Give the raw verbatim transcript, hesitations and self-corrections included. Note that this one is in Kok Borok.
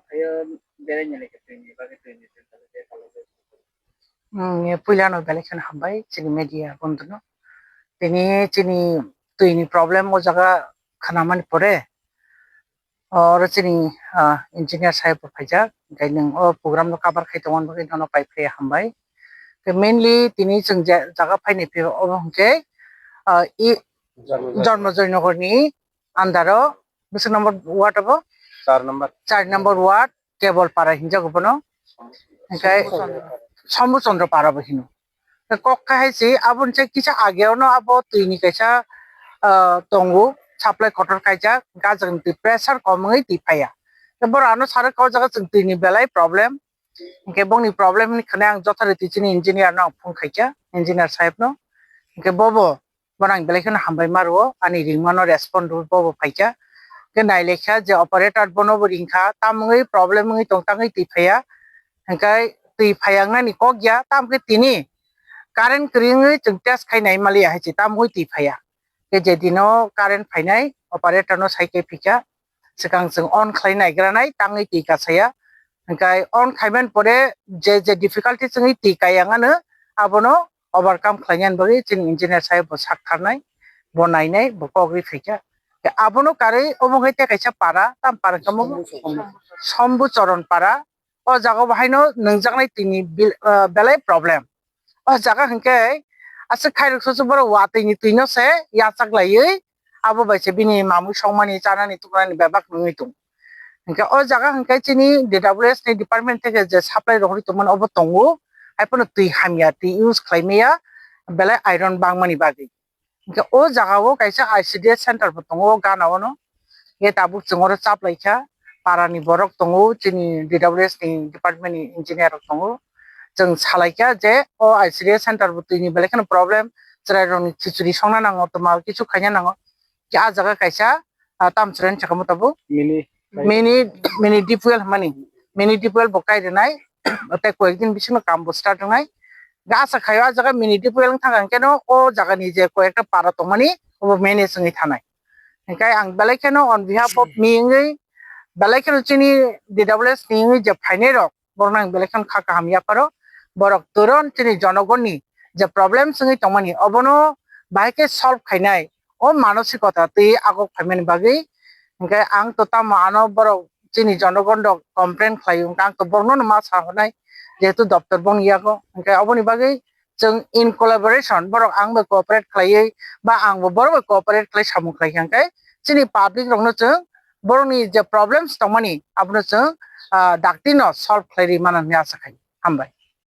Phaio, beraina lekha twini bagwi twini twini bagwi tei palai. Hmm, puilano belai kheno hambai chini media bondhuno. Tini chini twini problem o jaga khanamani pore, oro chini, ah, engineer saheb bo phaijak, hingke nwng o program no cover khai tongmani bagwi nono pai phai hambai. Ke mainly tini chwng je jaga phaini phi obo hwnkhe, ah, i Janmajoi. Janmajoi Nogor ni under o bwswk number ward obo? Char number. Char number ward, Kebol Para hinjago bono. Hingke Sombu Chandra Para bo hino. Kok kahai se, aboni se kisa age ono abo twi ni kaisa, ah, tongo, supply kotor kaijak, gajak ni twi pressure kom wngwi twi phaiya. Tei borok ano saro kok jaga chwng twi ni belai problem. Hingke bongni problem ni khwnai ang jothori twi chini engineer no ang phone khaikha, engineer saheb no. Hingke bobo, bono ang belai kheno hambai ma rwo, ani ringmano respond rwo, bobo phaikha. Hingke nailaikha je operator bono bo ringkha, tamungwi problem wngwi tong tangwi twi phaiya. Hingke twi phaiya wngnani kok ya, tamokhe tini current kwrwi wngwi chwng test khai nai maliya hai se, tamungwi twi phaiya. Khe je dino current phainai, operator no sai khe phikha, swkang chwng on khlai naigra nai, tangwi twi kasaya. Hingke on khaimani pore je je difficulty chwngwi twi kaya wngano, abono overcome khlainani bagwi chini engineer saheb bo sak tharnai, bo nainai, bo kok ri phaikha. Khe abono karwi omo hai tei kaisa para, tam para khe omo Sombu Choron Para, o jaga bo haino nungjaknai twi ni bil-, ah, belai problem. O jaga hwnkhe aswk khairok soso borok watwi ni twi no se yachak laiwi, abo bai se bini mamwi songmani, chanani, tubunani bebak nungwi tongo. Hwnkhe o jaga hwnkhe chini D W S ni department theke je supply rohorwi tongmani obo tongo, hai phano twi hamya, twi use khlai maya, belai iron bangmani bagwi. Hingke o jaga o kaisa I C D S center bo tongo o gana o no. Hingke tabuk chwng oro chaplaikha, para ni borok tongo, chini D W S ni department ni engineer rok tongo. Chwng salaikha je o I C D S center bo twi ni belai kheno problem, chwrai rok ni khichuri songna nango, toma kisu khaina nango. Khe ah jaga kaisa, ah, Tamchirai ni sakamo tabuk Mini. Mini, mini D P L hwnmani. Mini D P L bo kai rwnai, tei koyek din bisingo kam bo start wngnai. Gasa khaio ah jaga mini D P L wng thang khe no o jaga ni je koyekta para tongmani obo manage wngwi thanai. Hingke ang belai kheno on behalf of me wngwi belai kheno chini D W S ni wngwi je phainai rok, borokno ang belai kheno kha kaham yapharo. Borok turon chini jonogonni je problem wngwi tongmani obono bahai khe solve khainai o manosikota twi agok phaimani bagwi. Hingke ang to tamo ano borok chini jonogon rok complain khlaio, hingke ang to borokno no ma sa hwnai, jehetu doptor boni yago. Hingke oboni bagwi chwng in collaboration, borok ang bai cooperate khlaiwi ba ang bo borok bai cooperate khlai samung khlai kha, hingke chini public rokno chwng borokni je problems tongmani abono chwng, ah, dakti no solve khlai rwi mano hinwi asa khai. Hambai.